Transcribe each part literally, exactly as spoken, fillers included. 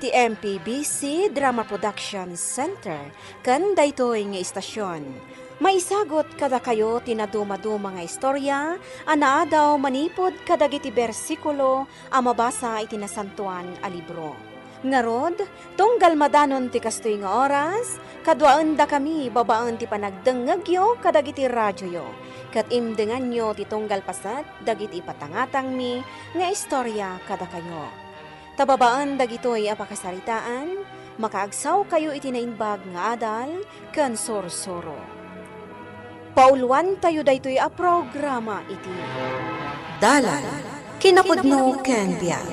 ti M P B C Drama Production Center ken daytoy nga istasyon. Maisagut kadakayo ti nadumaduma nga istorya a naadaw manipud kadagiti bersikulo a mabasa iti Nasantoan a Libro. Ngarud, tunggal madanon ti kastoy nga oras, kaduaendakami babaen ti panagdengngegyo kadagiti radioyo, ket imdenganyo ti tunggal paset dagiti ipatangatangmi nga istorya kadakayo. Ta babaen dagitoy a pakasaritaan, makaagsawkayo iti naimbag nga adal ken sursuro. Pauloantayo daytoy a programa iti Dalan, Kinapudno ken Biag.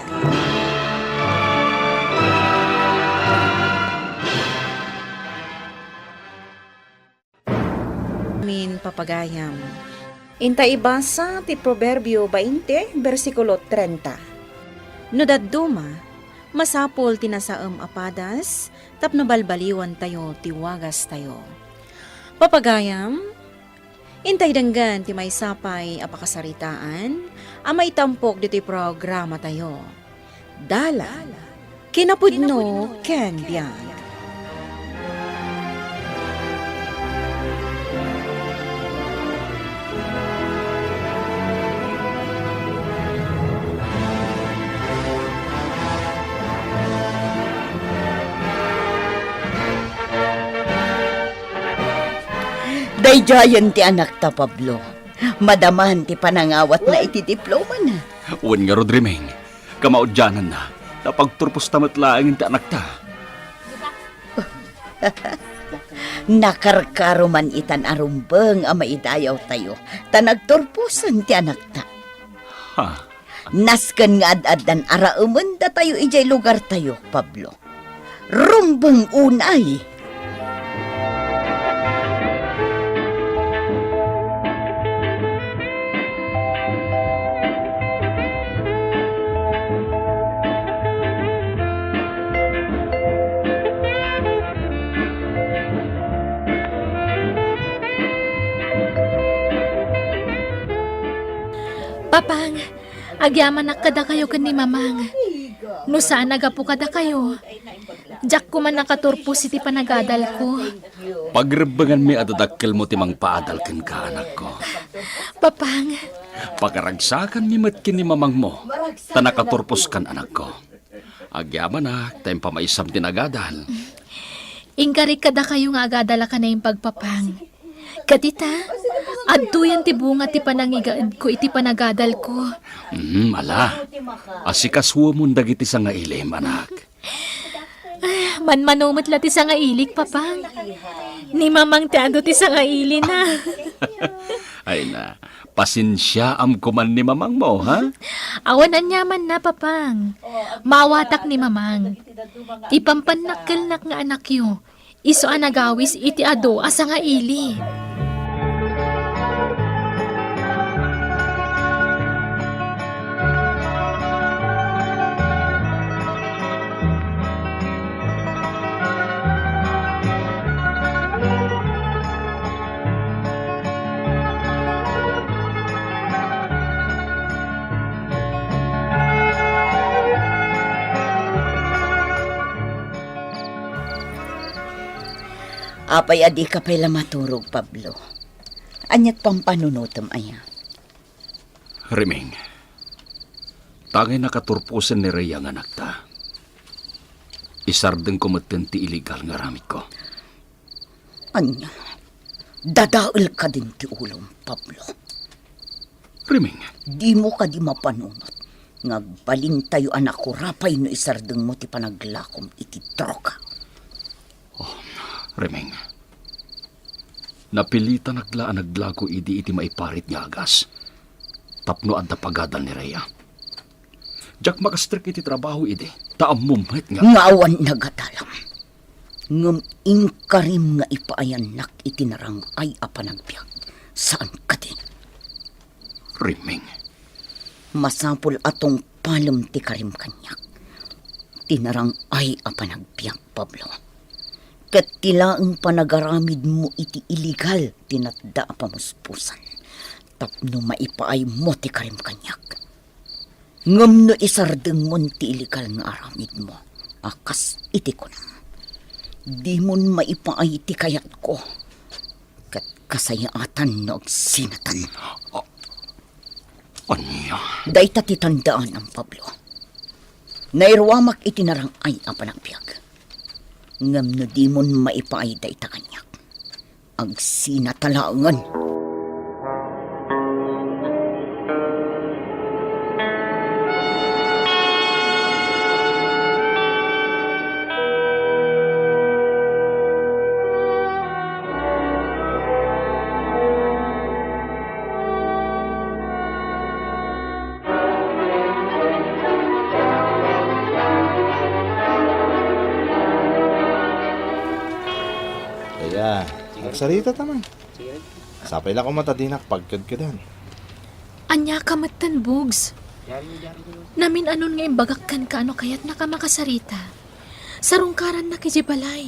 Amin, papagayam. Inta ibasa ti Proverbio bainte, bersikulo trenta. No dadduma, masapul ti nasaem a padas tapno balbaliwantayo ti wagastayo. Papagayam, intay denggen ti maysa pay a pakasaritaan a maitampok ditoy programatayo. Dalan, Kinapudno ken Biag. Daydiayen ti anakta, Pablo. Madaman ti panangawatna iti diplomana. Wen ngarud, Rimeng, kamaudiananna, napagturposta met laengen ti anakta. Nakarkaro man itan a rumbeng a maidayawtayo, ta nagturposen ti anakta. Ha? Nasken nga ad-addan a raemen datayo idiay lugartayo, Pablo. Rumbeng unay! Papang, agyamanak kadakayo ken ni Mamang. No saan a gapu kadakayo, diak koma nakaturpos iti panagadalko. Pagrebbenganmi a dadakkelmo ti mangpaadal kenka, anakko. Papang. Pakaragsakanmi met ken ni mamangmo, ta nakaturposkan, anakko. Agyamanak, ta impamaysam ti nagadal. Inkarik kadakayo nga agadalakan a naimbag, Papang. Ket ita, adtoyen ti bunga ti panangigaedko iti panagadalko. Hmm, ala. Asikasuemon dagiti sangailim, anak. Ah, manmano met la ti sangailik, Papang. Ni Mamang ti adu ti sangailina. Ay na, pasensiaam koman ni mamangmo, ha? Awan aniamanna, Papang. Maawatak ni Mamang. Ti pampannakkelnak nga anakyo, isu a nagawis iti adu a sangaili. Apay a dika pay la maturog, Pablo? Ania't pampanunotem aya? Riming, tangay nakaturposen ni Rhea nga anakta. Isardengko metten ti illegal nga aramidko. Ania, dadael kadin ti ulom, Pablo? Riming. Dimo kadi mapanunot nga agbalintayo a nakurapay no isardengmo ti panaglakom iti droga? Oh, Riming. Napilitanak la a naglako idi iti maiparit nga agas tapno adda pagadal ni Rhea. Diak makastrek iti trabaho idi, ta ammom met nga... Nga awan nagadalam. Ngem inkarim nga ipaayannak iti narang-ay a panagbiag. Saan kadi? Riming. Masapul a tungpalem ti karim kaniak. Ti narang-ay a panagbiag, Pablo. Ket ti laeng panagaramidmo iti illegal ti natda a pamuspusan tapno maipaaymo ti karim kaniak. Ngem no isardengmon ti illegal nga aramidmo, A kas iti kunam, dimon maipaay ti kayatko, ket kasayaatan no agsinatan. A-, ania? Dayta ti tandaanam, Pablo. Nairuamak iti narang-ay a panagbiag. Ngem no dimon maipaay dayta kaniak, agsinata laengen. Aya, agsaritata man. Sapay la koma ta dinak pagkedkedan. Ania ka metten, Bugs? Namin-anon nga imbagak kenka no kayatnaka makasarita. Sarungkarannak idiay balay.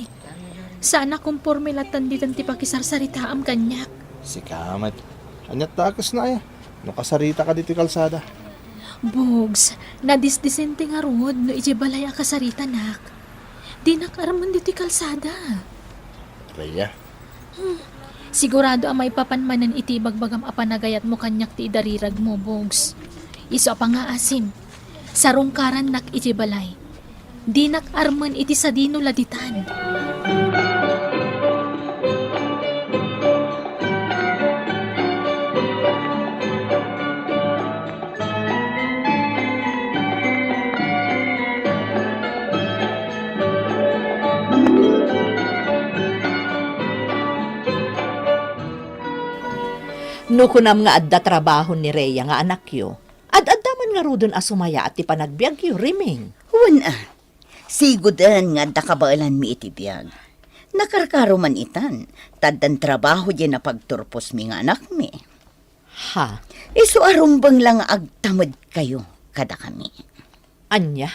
Saan a komporme latta dita ti pakisarsaritaam kaniak. Sika met. Aniatta a kasna aya? No kasaritaka ditoy kalsada. Bugs, nadisdisente ngarud no idiay balay a kasaritanak. Dinak armen ditoy kalsada. Rhea. Hmm. Sigurado a maipapan manen iti ibagbagam a panagayatmo kaniak ti idariragmo, Bugs. Isu a pangngaasim, sarungkarannak idiay balay. Dinak armen iti sadino la ditan. No kunam nga adda trabaho ni Rhea nga anakyo, ad-adda man ngaruden a sumayaat ti panagbiagyo, Riming. Wen a, siguden nga adda kabaelanmi iti biag. Nakarkaro man itan, ta addan trabaho diay napagturposmi nga anakmi. Ha? Isu a rumbeng la nga agtamedkayo kadakami. Ania?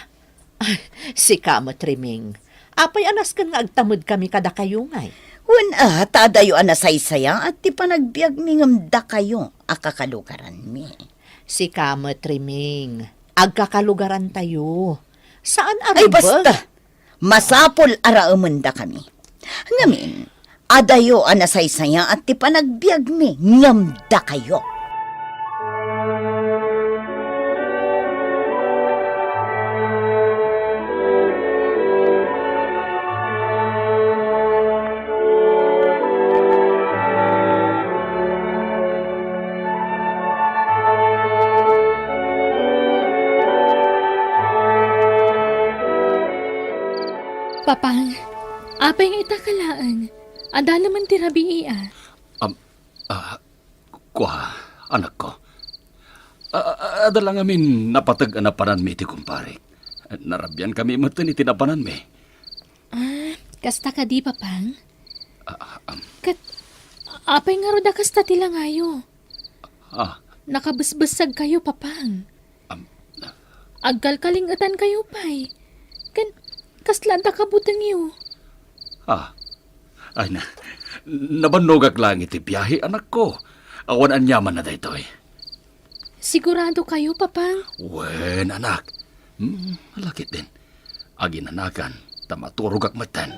Ay, sika met, Riming. Apay a nasken nga agtamedkami kadakayo ngay? Wen a, ta adayo a nasaysayaat ti panagbiagmi ngem dakayo a kakalugaranmi. Sika met, Riming. Agkakalugarantayo. Saan a Ay, rumbeng. Basta! Masapul a raemendakami. Ngamin, adayo a nasaysayaat ti panagbiagmi ngem dakayo. Papang, apay nga ita ka laeng? Adda laeng ti rabii a. Am, ah, kua, anakko. A-, a-, adda la ngamin napateg a napananmi iti kumparik. Narabiankami metten iti napananmi. Ah, kasta kadi, Papang? Ah, am. Ket, apay ngarud a kasta ti langayo? Ah. Nakabesbessegkayo, Papang. Am. Agkalkaling-etankayo pay. Ken, kasla adda kabutengyo? Ah. Ay na, nabannogak laeng iti biahe, anakko. Awan aniamanna daytoy. Siguradokayo, Papang? Wen, anak. Hmm, ala ketdin. Aginanakan, ta maturogak metten.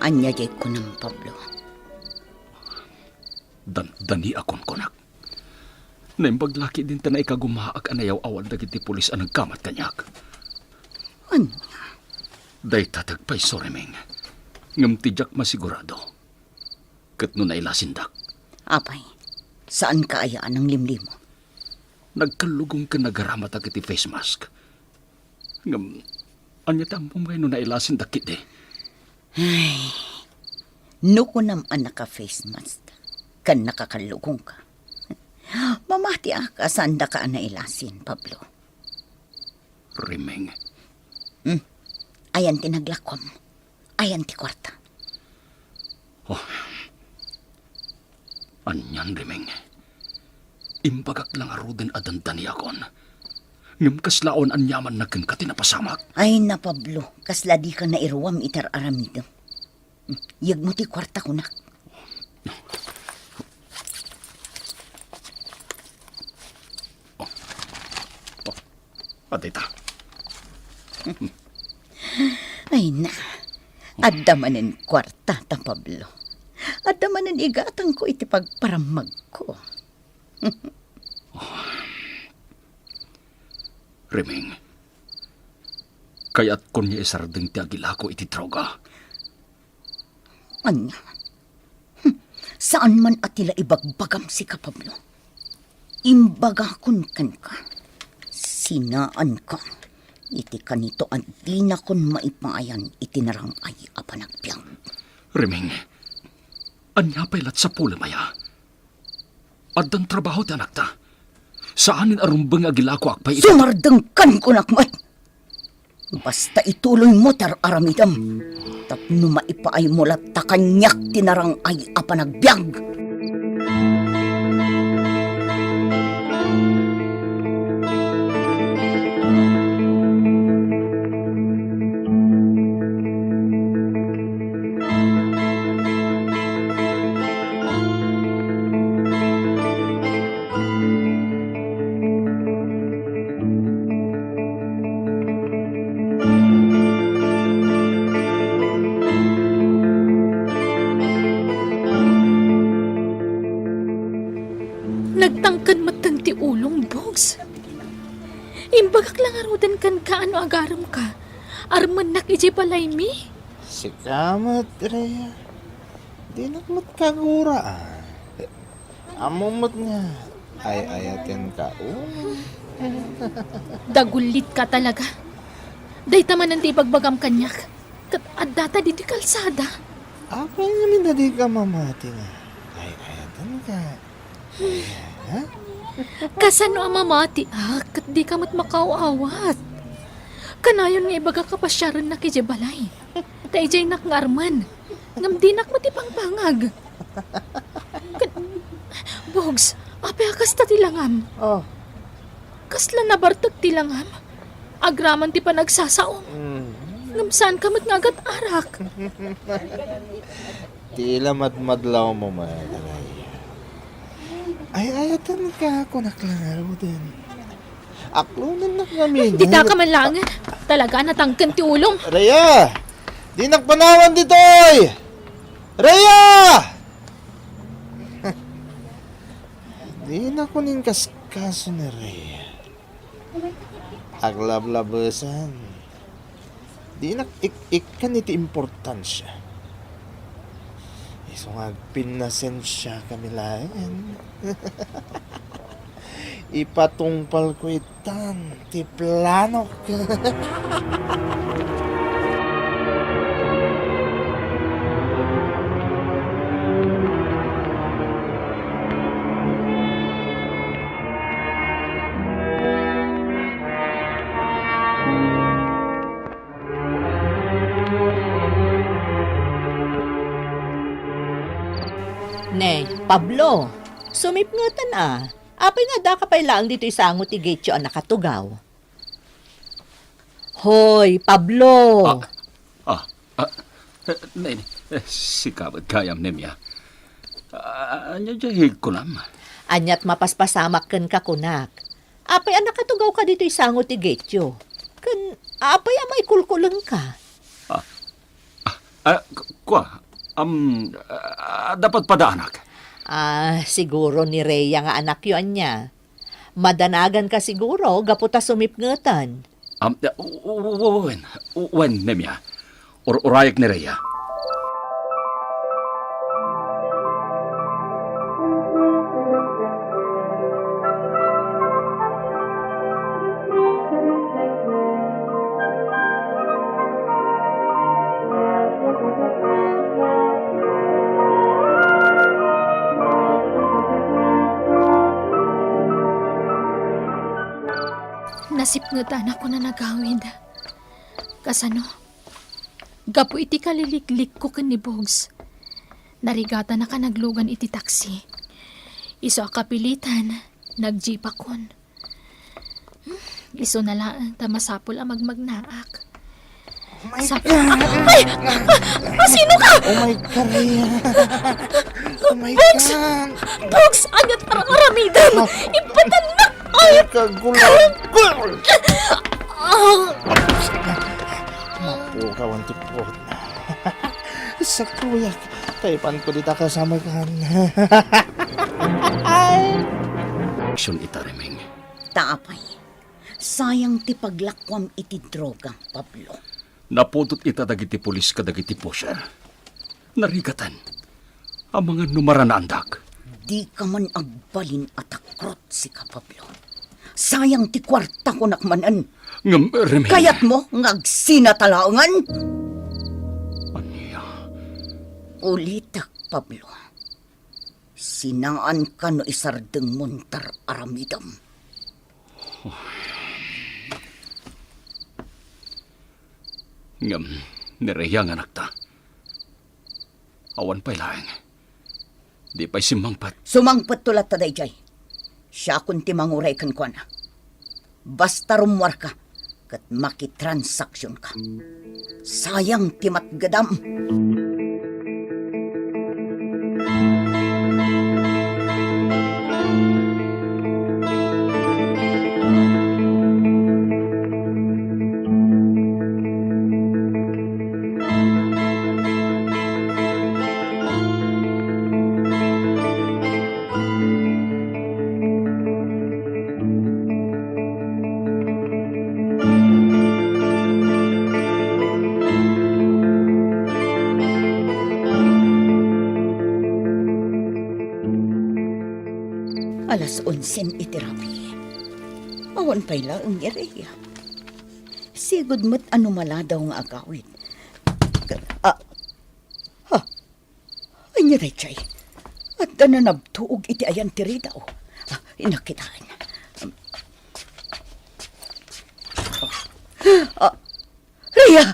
Ania diay kunam, Pablo? Dan-, dani a kunkunak. Naimbag la ketdin ta naikagumaak a nayaw-awan dagiti pulis a nagkamat kaniak. Ania? Dayta ti agpayso, Riming. Ngem ti diak masigurado ket no nailasindak. Apay, saanka aya a nanglimlimo? Nagkallugong ken nagaramatak iti face mask. Ngem, ania ti ammom ngay no nailasindak ketdi? Ay, no kunam a naka-face mask ken nakakallugongka, mamatiak a saandaka a nailasin, Pablo. Riming. Hmm. Ayan ti naglakom. Ayan ti kuarta. Oh. Anian, Riming? Imbagak la ngaruden a dandaniakon. Ngem kasla awan aniamanna kenka ti napasamak. Ay na, Pablo, kasla dika nairuam iti ar-aramidem. Yegmo ti kuarta, kunak. Oh. Oh. Adda ita. Ay na, adda manen kuarta ta, Pablo. Adda manen igatangko iti pagparammagko. Riming, kayatkon nga isardeng ti agilako iti droga. Ania? Hmm, saan man a ti la ibagbagam sika, Pablo. Imbagakon kenka, sinaanka iti kanito a dinakon maipayan iti narang-ay a panagbiag. Riming, ania pay lat sapulem aya? Addan trabaho ti anakta. Saanen a rumbeng nga agilakoak pay iti... Sumardengkan, kunak met! Basta ituloymo ti ar-aramidem tapno maipaaymo latta kaniak ti narang-ay a panagbiag. Nagtangken metten ti ulom, Bogs. Imbagak la ngaruden kenka no agaremka. Armennak idiay balaymi. Sika met, Rhea. Dinak met kagura, a. Ammom met nga ay-ayatenka, o. Dagullitka talaga. Dayta manen ti ibagbagam kaniak. Ket addata ditoy kalsada. Apay ngamin a dika mamati nga ay-ayatenka? Ay, ha? Kasano a mamatiak ket dika met makaaw-awat? Kanayon nga ibagak a pasiarennak idiay balay. Ta idiaynak nga armen. Ngem dinak met ipangpangag. Ket, Bogs, apay a kasta ti langam? Oh. Kasla nabartek ti langam? Agraman ti panagsasaom. Mm. Ngem saanka met nga agat-arak. Ti la madmadlawmo met, Rhea. Ay-ayatenka, kunak la ngaruden. Aklonennak ngamin. Ditaka man laeng. Talaga, natangken ti ulom. Rhea! Dinak panawan ditoy! Rhea! Dinako inkaskaso ni Rhea. Aglablabesen. Dinak ik-ikkan iti importansia. Isu nga agpinnasensiakami laeng. Ipatungpalko itan ti planok. Ne, Pablo, sumipngeten a. Apay nga addaka pay laeng ditoy sango ti gateyo a nakatugaw? Hoy, Pablo! Ah, ah, ah, eh, ne, ne, eh, sika met gayam, Nemia. Ah, ania diay kunam? Ania't mapaspasamak kenka, kunak? Apay a nakatugawka ditoy sango ti gateyo? Ken apay a maikulkulengka? Ah, ah, ah, ku-, kua, am, ah, adda padpadaanak? Ah, siguro ni Rhea nga anakyo ania. Madanaganka siguro gapu ta sumipngeten. Am, u-, u-, u-, wen, u-, wen, Nemia. Ur-, urayek ni Rhea. Nasipngetanakon a nagawid. Kasano? Gapu iti kaliliklikko ken ni Bogs, narigatannak a naglugan iti taksi. Isu a kapilitan, Nag-jeepakon. Hmm, isu na laeng ta masapul a magmagnaak. Oh my Sa- God! Ay! Ah, ah, sino ka? Oh my God, Rhea. Oh my Bugs! God. Bugs! Anya ti aramidem? Oh. Ipatannak! Ay! Kagulagul! Ah! Mapukawan ti puot. Sakuyak, kaipanko dita kasamakan. Aksyon ita, Remeng. Ta apay, sayang ti paglakuam iti droga, Pablo. Napudot ita dagiti pulis kadagiti pusher. Narigaten. Amangan no maranaandak. Dika man agbalin a takrot, sika, Pablo. Sayang ti kuartakonak manen. Ngem, Remeng. Kayatmo nga agsinatalaengen? Ania? Ulitek, Pablo. Sinaanka no isardengmon ti ar-aramidem. Ngem, ni Rhea nga anakta. Awan pay laeng. Di pay simmangpet. Sumangpetto latta daydiay. Siakon ti manguray kenkuana. Basta rummuarka, ket makitransaksiyonka. Sayang ti matgedam. Alas onsen iti rabii. Awan pay laeng ni Rhea. Sigud met a numaladaw nga agawid. Ah, ha? Ania daydiay? Adda nanabtuog iti ayan ti ridaw. Ah, inakitaen. Ah, Rhea!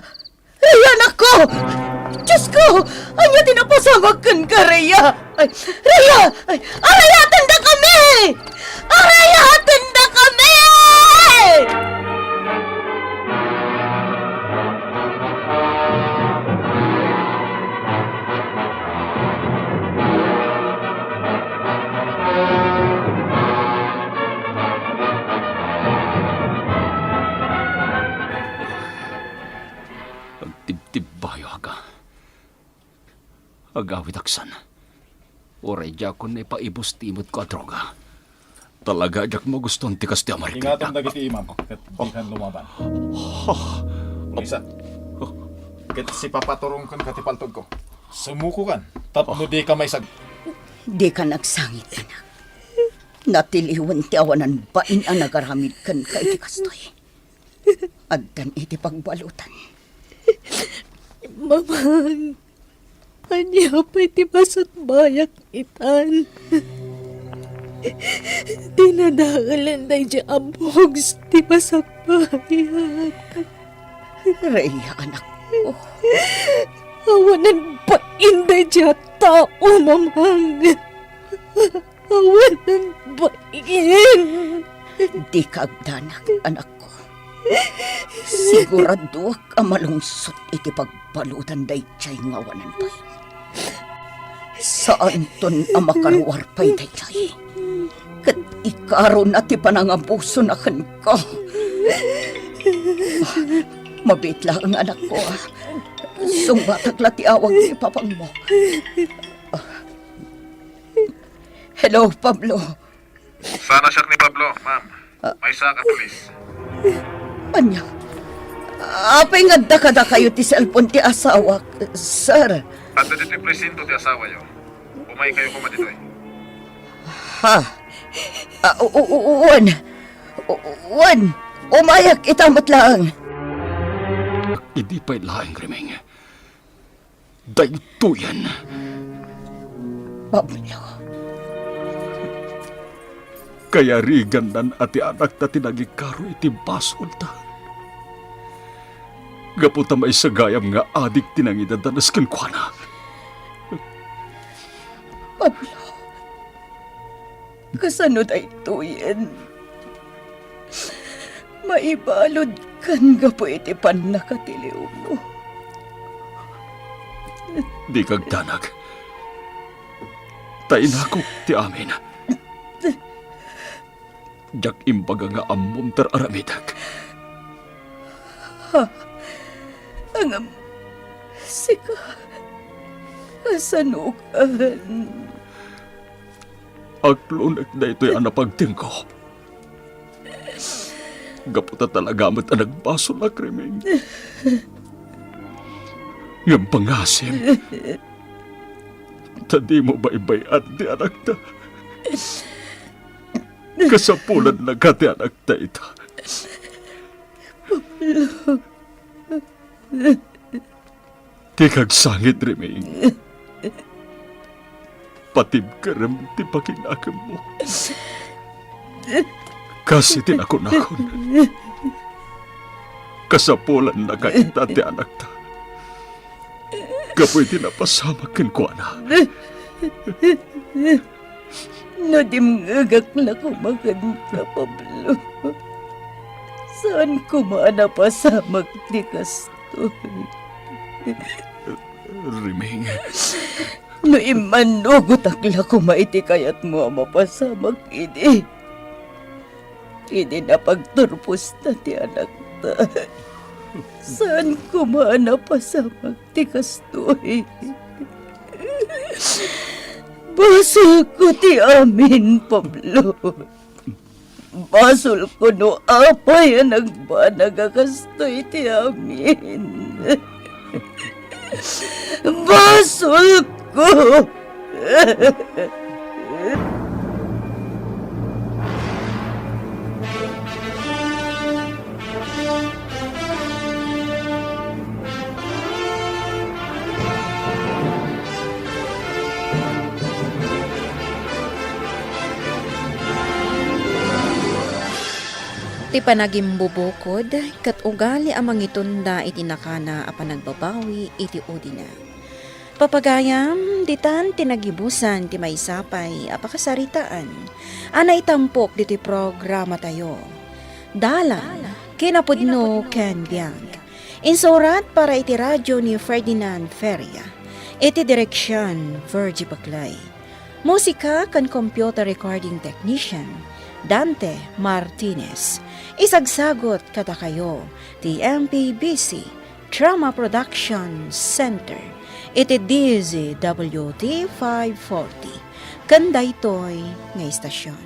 Rhea, anakko! Diosko! Ania ti napasamak kenka, Rhea? Ay, Rhea! Ay, arayatendakami! Arayatendakami! Agtibtibbayo, aga. Agawidak san. Uray diakon naipaibus ti imutko a droga. Talaga, diak magustuan ti kastoy a marikna. Ingatam dagiti imam, ket dikan lumaban. Ah. Luisa, ket sipapaturonkan ka ti paltogko. Sumukokan, tapno dika maisag-. Dikan agsangit, anak. Natiliwen ti awanan bain a nagaramid kenka iti kastoy. Addan iti pagbalutan. Mamang, ania pay ti masakbayak itan? Dinadaelen daydi a Bugs ti masakbayak. Rhea, anakko. Awanan bain daydi a tao, Mamang. Awanan bain. Dika agdanag, anakko. Siguraduak a malungsot iti pagbalutan daydiay nga awanan bain. Saanton a makaruar pay daydiay. Ket ikaruna ti panangabusona kenka. Ah, mabiit laeng, anakko, ah. Sungbatak la ti awag ni papangmo. Ah. Hello, Pablo. Saan a siak ni Pablo, ma'am? Ah. Maysa ka pulis. Ania? Apay nga adda kadakayo ti cellphone ti asawak, sir? Adda ditoy presinto ti asawayo. Umaykayo koma ditoy. Ha? Ah, u-, u-, u-, wen. U-, wen. Umayak ita met laeng. Idi pay laeng, Remeng. Daytoyen. Pablo. Kayarigannan a ti anakta ti nangikaro iti basolda. Gapu ta maysa gayam nga adik ti nangidadanas kenkuana. Pablo. Kasano daytoyen? Maibaludkan gapu iti pannakatiliwmo. Dika agdanag. Ta inakok ti amin. Diak imbaga nga ammom ti ar-aramidek. Ha? Ngem sika, kasanokan? Aglunek daytoy a napagtingko. Gapu ta talaga met a nagbasolak, Riming. Ngem pangasim, ta dimo baybay-an ti anakta. Kasapulannaka ti anakta ita. Dika agsangit, Riming. Patibkerem ti pakinakemmo. Kas iti nakunakon, kasapulannaka ita ti anakta. Gapu iti napasamak kenkuana. No dimngegak la koma kenka, Pablo, saan koma a napasamak ti kastoy. Riming. No immanugotak la koma iti kayatmo a mapasamak idi, idi napagturposta ti anakta, saan koma a napasamak ti kastoy. Basolko ti amin, Pablo. Basolko no apay a nagbanag a kastoy ti amin. Basolko! Ti panagimbubukod ket ugali a mangitunda iti nakana a panagbabawi iti udina. Papagayam, ditan ti nagibusan ti maysa pay a pakasaritaan a naitampok ditoy programatayo. Dalan, kinapudno ken biag. Insurat para iti radyo ni Ferdinand Feria. Iti direksion, Virgie Paclay. Musika ken computer recording technician, Dante Martinez. Isagsagut kadakayo ti M P B C Drama Production Center iti D Z W T five forty ken daytoy nga istasion.